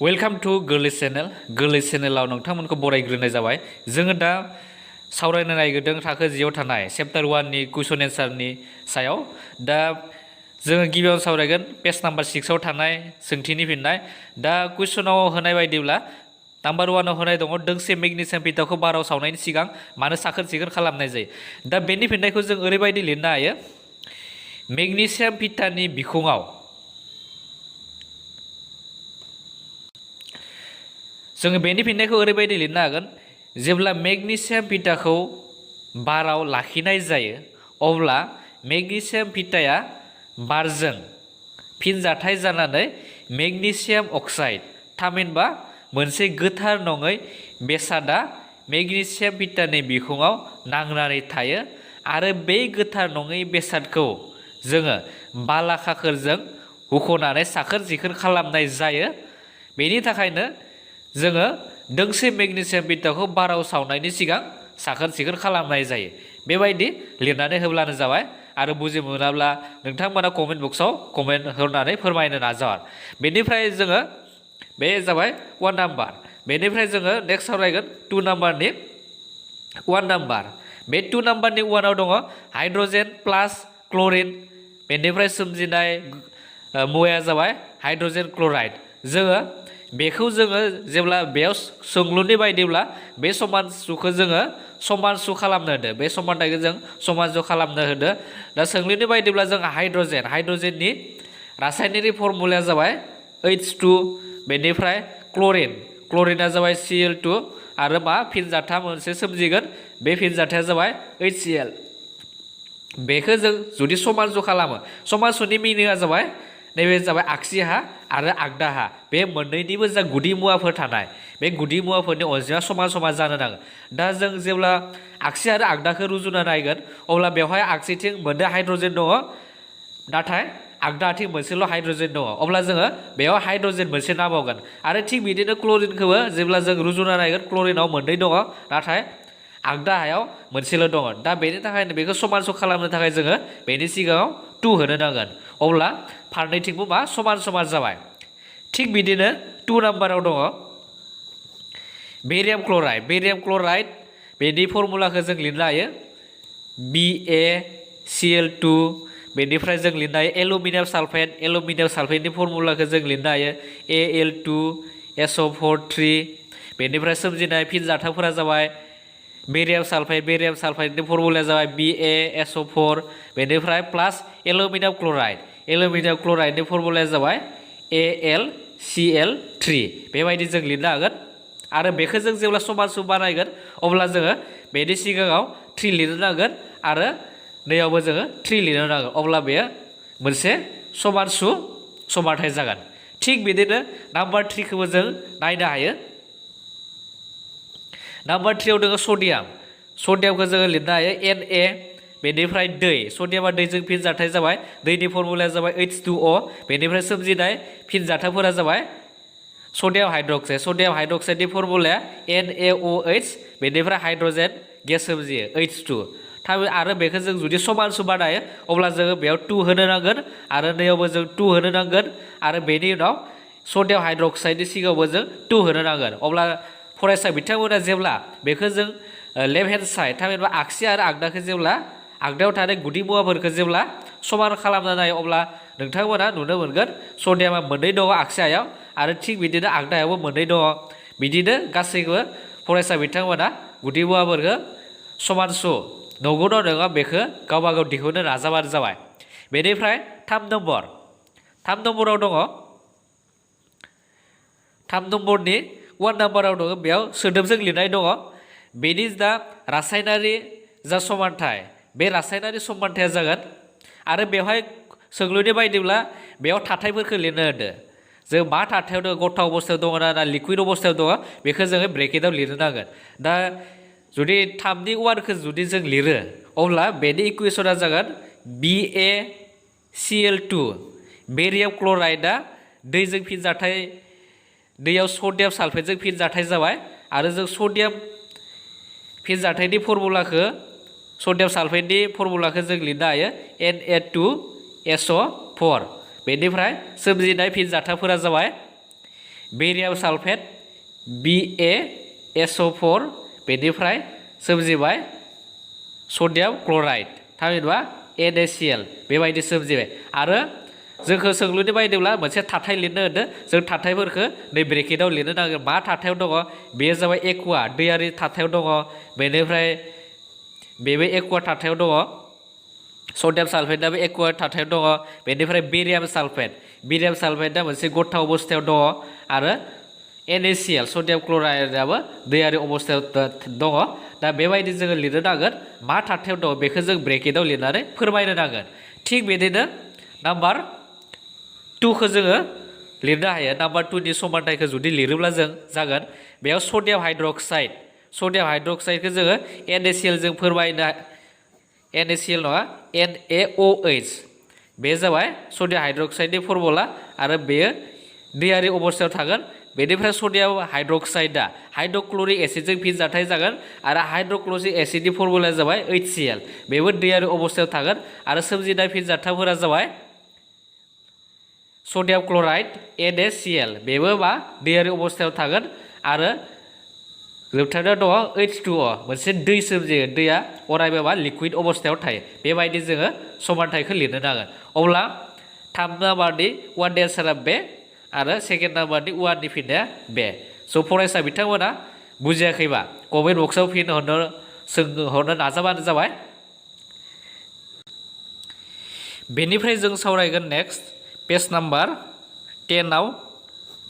Welcome to गोरलै channel. गोरलै चेनेलाव नोंथांमोनखौ बरायग्रोनाय जाबाय। जोङो दा सावरायनो नागिरदों थाखो जियाव थानाय चेप्टार 1नि कुइसन एन्सारनि सायाव। दा जोङो गिबियाव सावरायगोन पेज नाम्बार 6आव थानाय सोंथिनि फिननाय। दा कुइसनाव होनाय बायदिब्ला नाम्बार 1आव होनाय दङ दोंसे मेगनेसियाम फिटाखौ बाराव सावनायनि सिगां मानो साखोन सिखोन खालामनाय जायो। दा बेनि फिननायखौ जों ओरैबायदि लिरनो हायो। मेगनेसियाम फिटानि बिखुङाव जोङो बेनि फिननायखौ ओरैबायदि लिरनो हागोन। जेब्ला मेगनेसियाम फिटाखौ बाराव लाखिनाय जायो अब्ला मेगनेसियाम फिटाया बारजों फिनजाथाय जानानै मेगनेसियाम अक्साइड थामहिनबा मोनसे गोथार नङै बेसादा मेगनेसियाम फिटानि बिखुङाव नांनानै थायो आरो बे गोथार नङै बेसादखौ जोङो बाला खाखोरजों हुख'नानै साखोन सिखोन खालामनाय जायो। बेनि थाखायनो जोङो दोंसे मेगनेसियाम फिटाखौ बाराव सावनायनि सिगां साखोन सिखोन खालामनाय जायो। बेबायदि लिरनानै होब्लानो जाबाय। आरो बुजि मोनाब्ला नोंथांमोना कमेन्ट बक्सआव कमेन्ट होनानै फोरमायनो नाजावार। बेनिफ्राय जोङो बे जाबाय 1 नाम्बार। बेनिफ्राय जोङो नेक्स्ट सावरायगोन 2 नाम्बारनि 1 नाम्बार। बे 2 नाम्बारनि 1आव दङ हाइड्रजेन प्लास क्ल'रिन। बेनिफ्राय सोमजिनाय मुवाया जाबाय हाइड्रजेन क्ल'राइड। जोङो बेखौ जोङो जेब्ला बेयाव सोंलुनि बायदिब्ला बे समानजुखौ जोङो समानजु खालामनो होदो। बे समानथायखौ जों समानजु खालामनो होदो। दा सोंलुनि बायदिब्ला जों हाइड्रजेननि रासायनारि फर्मुलाया जाबाय H2। बेनिफ्राय क्ल'रिना जाबाय Cl2 आरो मा फिनजाथा मोनसे सोमजिगोन। बे फिनजाथाया जाबाय HCl। बेखौ जों जुदि समानजु खालामो, समानजुनि मिनिङा जाबाय नैबे जाबाय आगसि हा आरो आगदा हा। बे मोननैनिबो जा गुदि मुवाफोर थानाय बे गुदि मुवाफोरनि अनजिमा समान समान जानो नांगोन। दा जों जेब्ला आगसि आरो आगदाखौ रुजुना नायगोन अब्ला बेवहाय आगसिथिं मोननै हाइड्रजेन दङ नाथाय आगदाथिं मोनसेल' हाइड्रजेन दङ। अब्ला जोङो बेयाव हाइड्रजेन मोनसे नामावगोन। आरो थिग बिदिनो क्ल'रिनखौबो जेब्ला जों रुजुना नायगोन क्ल'रिनाव मोननै दङ नाथाय आगदा हायाव मोनसेल' दङ। दा बेनि थाखायनो बेखौ समानजु खालामनो थाखाय जोङो बेनि सिगाङाव 2 होनो नांगोन। अब्ला फारनैथिंबो मा समान समान जाबाय। थिग बिदिनो 2 नाम्बाराव दङ बेरियाम क्ल'राइड। बेनि फर्मुलाखौ जों लिरनो हायो BaCl2। बेनिफ्राय जों लिरनो हायो एलुमिनियाम सालफेटनि फर्मुलाखौ जों लिरनो हायो Al2SO4 बेनिफ्राय सोमजिनाय फिनजाथायफोरा जाबाय बेरियाम सालफाइडनि फर्मुलाया जाबाय BaSO4। बेनिफ्राय प्लास एलुमिनियाम क्ल'राइडनि फर्मुलाया जाबाय AlCl3। बेबायदि जों लिरनो हागोन। आरो बेखौ जों जेब्ला समानजु बानायगोन अब्ला जोङो बेनि सिगाङाव 3 लिरनो नांगोन आरो नैयावबो जोङो 3 लिरनो नांगोन। अब्ला बेयो मोनसे समानजु समानथाय जागोन। थिग बिदिनो नाम्बार 3खौबो जों नायनो हायो। नाम्बार 3आव दङ सडियामखौ जोङो लिरनो हायो Na। बेनिफ्राय दै, सडियामा दैजों फिनजाथाय जाबाय। दैनि फर्मुलाया जाबाय H2O। बेनिफ्राय सोमजिनाय फिनजाथायफोरा जाबाय सडियाम हाइड्रक्साइडनि फर्मुलाया NaOH। बेनिफ्राय हाइड्रजेन गेस सोमजियो H2। आरो बेखौ जों जुदि समानजु बानायो अब्ला जोङो बेयाव 2 होनो नांगोन आरो नैयावबो जों 2 होनो नांगोन आरो बेनि उनाव सडियाम हाइड्रक्साइडनि सिगाङावबो जों 2 होनो नांगोन। अब्ला फरायसा बिथांमोना जेब्ला बेखौ जों लेफ्ट हेन्ड साइड थामहिनबा आगसि आरो आगदाखौ जेब्ला आगदायाव थानाय गुदि मुवाफोरखौ जेब्ला समान खालामना नायो अब्ला नोंथांमोना नुनो मोनगोन सडियामा मोननै दङ आगसि हायाव आरो थिग बिदिनो आगदा हायावबो मोननै दङ। बिदिनो गासैबो फरायसा बिथांमोना गुदि मुवाफोरखौ समानजु नंगौना नङा बेखौ गावबा गाव दिहुननो नाजाबानो जाबाय। बेनिफ्राय 3 नम्बराव दङ 3 नम्बरनि 1 नाम्बाराव दङ बेयाव सोदोबजों लिरनाय दङ। बेनि दा रासायनारि जा समानथाय बे रासायनारि समानथाया जागोन आरो बेवहाय सोंलुनि बायदिब्ला बेयाव थाथायफोरखौ लिरनो होदो। जों मा थाथायाव दङ, गथा अबस्थायाव दङ ना लिकुइड अबस्थायाव दङ बेखौ जोङो ब्रेकेटाव लिरनो नांगोन। दा जुदि 3नि 1खौ जुदि जों लिरो अब्ला बेनि इकुवेसना जागोन BaCl2। बेरियाम क्ल'राइडआ दैजों फिनजाथाय, दैयाव सडियाम सालफेटजों फिनजाथाय जाबाय आरो जों सडियाम फिनजाथायनि फर्मुलाखौ सडियाम सालफेटनि फर्मुलाखौ जों लिरनो हायो Na2SO4। बेनिफ्राय सोमजिनाय फिनजाथायफोरा जाबाय बेरियाम सालफेट BaSO4 बेनिफ्राय सोमजिबाय सडियाम क्लराइड थामहिनबा NaCl बेबायदि सोमजिबाय आरो जोंखौ सोंलुनि बायदिब्ला मोनसे थाथाय लिरनो होदो जों थाथायफोरखौ नै ब्रेकेटाव लिरनो नांगोन मा थाथायाव दङ बेयो जाबाय एकुवा दैयारि थाथायाव दङ बेनिफ्राय बेबो एकुवा थाथायाव दङ सडियाम सालफेटआबो एकुवा थाथायाव दङ बेनिफ्राय बेरियाम सालफेटआ मोनसे गथा अबस्थायाव दङ आरो NaCl सडियाम क्लराइडआबो दैयारि अबस्थायाव दङ दा बेबायदि जोङो लिरनो नांगोन मा थाथायाव दङ बेखौ जों ब्रेकेटाव लिरनानै फोरमायनो नांगोन थिग बिदिनो नाम्बार 2 खौ जोङो लिरनो हायो नाम्बार 2 नि समानथायखौ जुदि लिरोब्ला जों जागोन बेयाव सडियाम हाइड्रक्साइडखौ जोङो NaCl जों फोरमायनो NaCl नङा NaOH बे जाबाय सडियाम हाइड्रक्साइडनि फर्मुला आरो बेयो दैयारि अबस्थायाव थागोन बेनिफ्राय सडियाम हाइड्रक्साइडआ हाइड्रक्लरिक एसिडजों फिनजाथाय जागोन आरो हाइड्रक्लरिक एसिडनि फर्मुलाया जाबाय HCl बेबो दैयारि अबस्थायाव थागोन आरो सोमजिनाय फिनजाथायफोरा जाबाय सडियाम क्लराइड NaCl बेबो मा दैयारि अबस्थायाव थागोन आरो जोबथारनायाव दङ H2O मोनसे दै सोमजियो दैया अरायबो मा लिकुइड अबस्थायाव थायो बेबायदि जोङो समानथायखौ लिरनो नांगोन अब्ला 3 नाम्बारनि 1 एन्सारा बे आरो सेकेन्ड नाम्बारनि 1 नि फिननाया बे स' फरायसा बिथांमोना बुजियाखैबा कमेन्ट बक्सआव फिन हरनो नाजाबानो जाबाय बेनिफ्राय जों सावरायगोन नेक्स्ट पेज नाम्बार 10 आव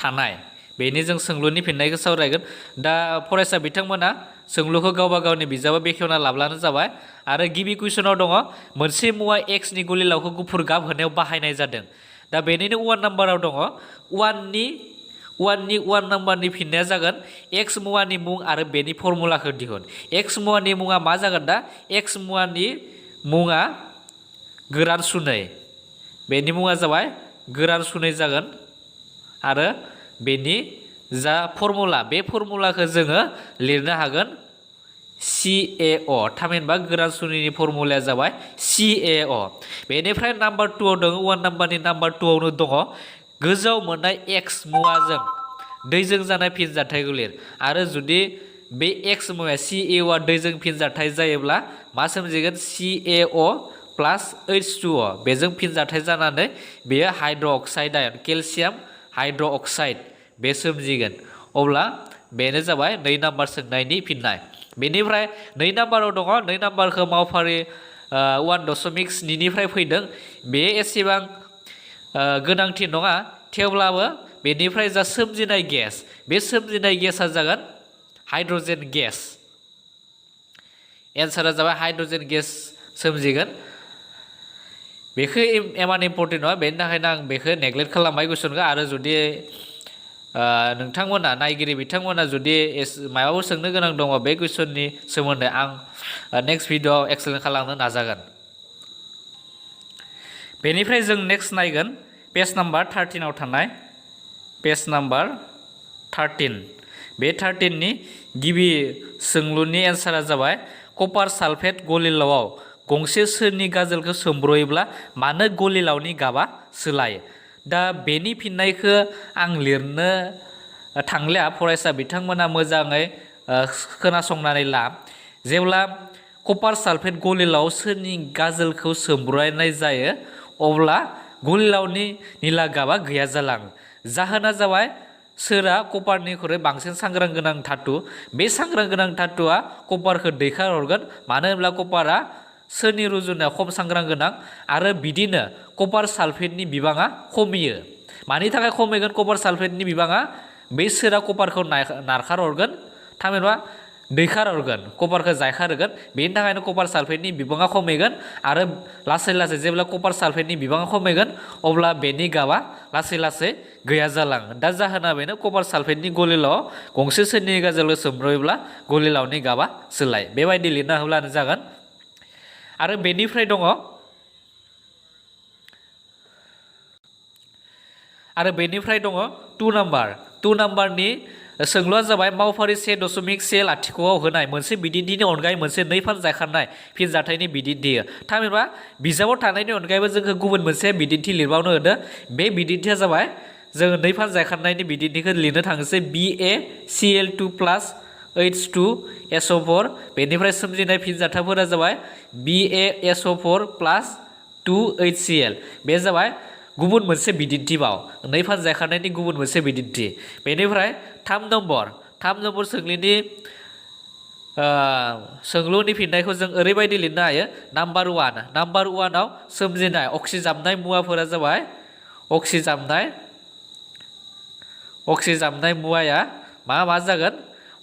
थानाय बेनि जों सोंलुनि फिननायखौ सावरायगोन दा फरायसा बिथांमोना सोंलुखौ गावबा गावनि बिजाबाव बेखेवना लाब्लानो जाबाय आरो गिबि कुइसनाव दङ मोनसे मुवा X नि गलिलावखौ गुफुर गाब होनायाव बाहायनाय जादों दा बेनिनो 1 नाम्बाराव दङ 1 नाम्बारनि फिननाया जागोन X मुवानि मुं आरो बेनि फर्मुलाखौ दिहुन X मुवानि मुङा मा जागोन दा X मुवानि मुङा गोरान सुनै बेनि मुङा जाबाय गोरान सुनै जागोन आरो बेनि जा फर्मुला बे फर्मुलाखौ जोङो लिरनो हागोन CaO थामहिनबा गोरान सुनैनि फर्मुलाया जाबाय CaO बेनिफ्राय नाम्बार 2 आव दङ 1 नाम्बारनि नाम्बार 2 आवनो दङ गोजौआव मोननाय X मुवाजों दैजों जानाय फिनजाथायखौ लिर आरो जुदि बे X मुवाया CaO आ दैजों फिनजाथाय जायोब्ला मा सोमजिगोन CaO प्लास H2O बेजों फिनजाथाय जानानै बेयो हाइड्र'अक्साइड आयन केलसियाम हाइड्र'अक्साइड बे सोमजिगोन अब्ला बेनो जाबाय 2 नाम्बार सोंनायनि फिननाय बेनिफ्राय 2 नाम्बाराव दङ 2 नाम्बारखौ मावफारि 1.2 निफ्राय फैदों बे एसेबां गोनांथि नङा थेवब्लाबो बेनिफ्राय जा सोमजिनाय गेस बे सोमजिनाय गेसआ जागोन हाइड्रजेन गेस एन्सारा जाबाय हाइड्रजेन गेस सोमजिगोन बेखौ इमान इम्पर्टेन्ट नङा बेनि थाखायनो आं बेखौ नेग्लेक्ट खालामबाय कुइसनखौ आरो जुदि नोंथांमोना नायगिरि बिथांमोना जुदि माबाफोर सोंनो गोनां दङ बे कुइसननि सोमोन्दै आं नेक्स्ट भिडिअ'आव एक्सप्लेन खालामनो नाजागोन बेनिफ्राय जों नेक्स्ट नायगोन पेज नाम्बार 13 आव थानाय पेज नाम्बार 13 बे 13 नि गिबि सोंलुनि एन्सारा जाबाय कपार सालफेट गलिलावआव गंसे सोरनि गाजोलखौ सोमब्रयोब्ला मानो गलिलावनि गाबा सोलायो दा बेनि फिननायखौ आं लिरनो थांलिया फरायसा बिथांमोना मोजाङै खोनासंनानै ला जेब्ला कपार सालफेट गलिलाव सोरनि गाजोलखौ सोमब्रयनाय जायो अब्ला गलिलावनि निला गाबा गैया जालाङो जाहोना जाबाय सोरा कपारनिख्रुइ बांसिन सांग्रां गोनां धातु बे सांग्रां गोनां धातुआ कपारखौ दैखारहरगोन मानो होनब्ला कपारा सोरनि रुजुनायाव खम सांग्रां गोनां आरो बिदिनो कपार सालफेटनि बिबाङा खमियो मानि थाखाय खमिगोन कपार सालफेटनि बिबाङा बे सोरा कपारखौ नारखारहरगोन थामहिनबा दैखारहरगोन कपारखौ जायखारहोगोन बेनि थाखायनो कपार सालफेटनि बिबाङा खमिगोन आरो लासै लासै जेब्ला कपार सालफेटनि बिबाङा खमिगोन अब्ला बेनि गाबा लासै लासै गैया जालाङो दा जाहोना बेनो कपार सालफेटनि गलिलाव गंसे सोरनि गाजोलखौ सोमब्रयोब्ला गलिलावनि गाबा सोलायो बेबायदि लिरना होब्लानो जागोन आरो बेनिफ्राय दङ 2 नाम्बारनि सोंलुआ जाबाय मावफारि 1.1 लाथिख'आव होनाय मोनसे बिदिन्थिनि अनगायै मोनसे नैफान जायखारनाय फिनजाथायनि बिदिन्थि थामहिनबा बिजाबाव थानायनि अनगायैबो जोंखौ गुबुन मोनसे बिदिन्थि लिरबावनो होदो बे बिदिन्थिया जाबाय जोङो नै फानजायखान्नायनि बिदिन्थिखौ लिरनो थांनोसै BaCl2+ H2SO4 बेनिफ्राय सोमजिनाय फिनजाथायफोरा जाबाय BaSO4+ 2HCl बे जाबाय गुबुन मोनसे बिदिन्थि बाव नै फानजायखान्नायनि गुबुन मोनसे बिदिन्थि। बेनिफ्राय 3 नम्बर सोंलुनि फिननायखौ जों ओरैबायदि लिरनो हायो। नाम्बार 1 आव सोमजिनाय अक्सिजाबनाय मुवाफोरा जाबाय अक्सिजाबनाय मुवाया मा जागोन?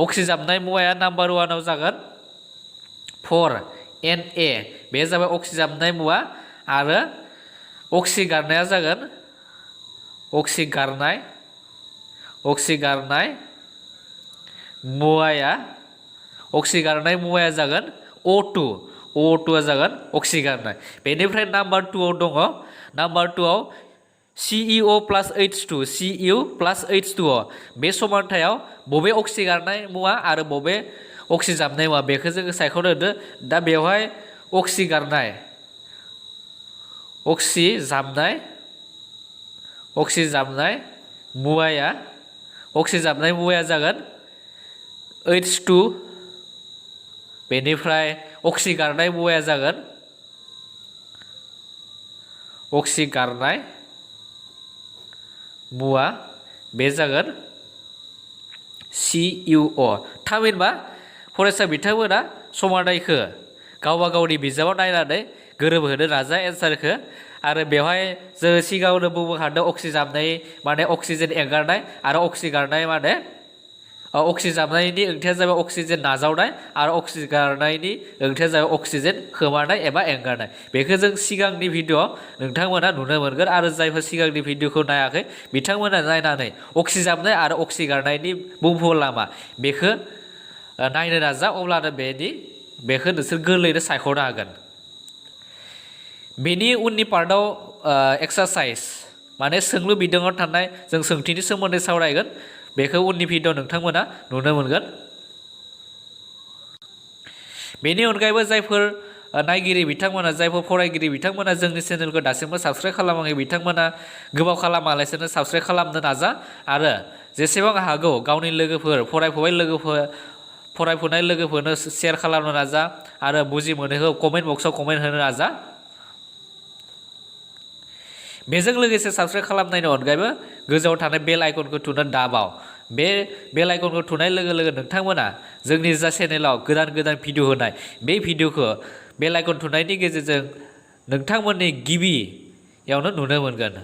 अक्सिजाबनाय मुवाया नाम्बार 1 आव जागोन 4Na बे जाबाय अक्सिजाबनाय मुवा आरो अक्सिगारनाया जागोन अक्सिगारनाय मुवाया जागोन O2 आ जागोन अक्सिगारनाय। बेनिफ्राय नाम्बार 2 आव दङ नाम्बार 2 आव Cu+H2 बे समानथायाव बबे अक्सिगारनाय मुवा आरो बबे अक्सिजाबनाय मुवा बेखौ जोङो सायख'नो होदो। दा बेवहाय अक्सिजाबनाय मुवाया जागोन H2 बेनिफ्राय अक्सिगारनाय मुवाया जागोन बे जागोन CuO। थामहिनबा फरायसा बिथांमोना समादाइखौ गावबा गावनि बिजाबाव नायनानै गोरोबहोनो नाजा एन्सारखौ। आरो बेवहाय जोङो सिगाङावनो बुंखादों अक्सिजाबनाय माने अक्सिजेन एंगारनाय आरो अक्सिगारनाय माने अक्सिजाबनायनि ओंथिया जाबाय अक्सिजेन नाजावनाय आरो अक्सिगारनायनि ओंथिया जाबाय अक्सिजेन खोमानाय एबा एंगारनाय। बेखौ जों सिगांनि भिडिअ नोंथांमोना नुनो मोनगोन आरो जायफोर सिगांनि भिडिअखौ नायाखै बिथांमोना नायनानै अक्सिजाबनाय आरो अक्सिगारनायनि बुंफुरलु लामा बेखौ नायनो नाजा, अब्लानो बेखौ नोंसोर गोरलैनो सायख'नो हागोन। बेनि उननि पार्टआव एक्सारसाइज माने सोंलु बिदाङाव थानाय जों सोंथिनि सोमोन्दै सावरायगोन। बेखौ उननि भिडिअ नोंथांमोना नुनो मोनगोन। बेनि अनगायैबो जायफोर नायगिरि बिथांमोना जायफोर फरायगिरि बिथांमोना जोंनि चेनेलखौ दासिमबो साबस्क्राइब खालामाखै बिथांमोना गोबाव खालामालासेनो साबस्क्राइब खालामनो नाजा आरो जेसेबां हागौ गावनि फरायफुनाय लोगोफोरनो शेयार खालामनो नाजा आरो बुजि मोनैखौ कमेन्ट बक्सआव कमेन्ट होनो नाजा। बेजों लोगोसे साबस्क्राइब खालामनायनि अनगायैबो गोजौआव थानाय बेल आइकनखौ थुनो दाबाव। बे बेल आइकनखौ थुनाय लोगो लोगो नोंथांमोना जोंनि जा चेनेलाव गोदान भिडिअ होनाय बे भिडिअखौ बेल आइकन थुनायनि गेजेरजों नोंथांमोननि गिबियावनो नुनो मोनगोन।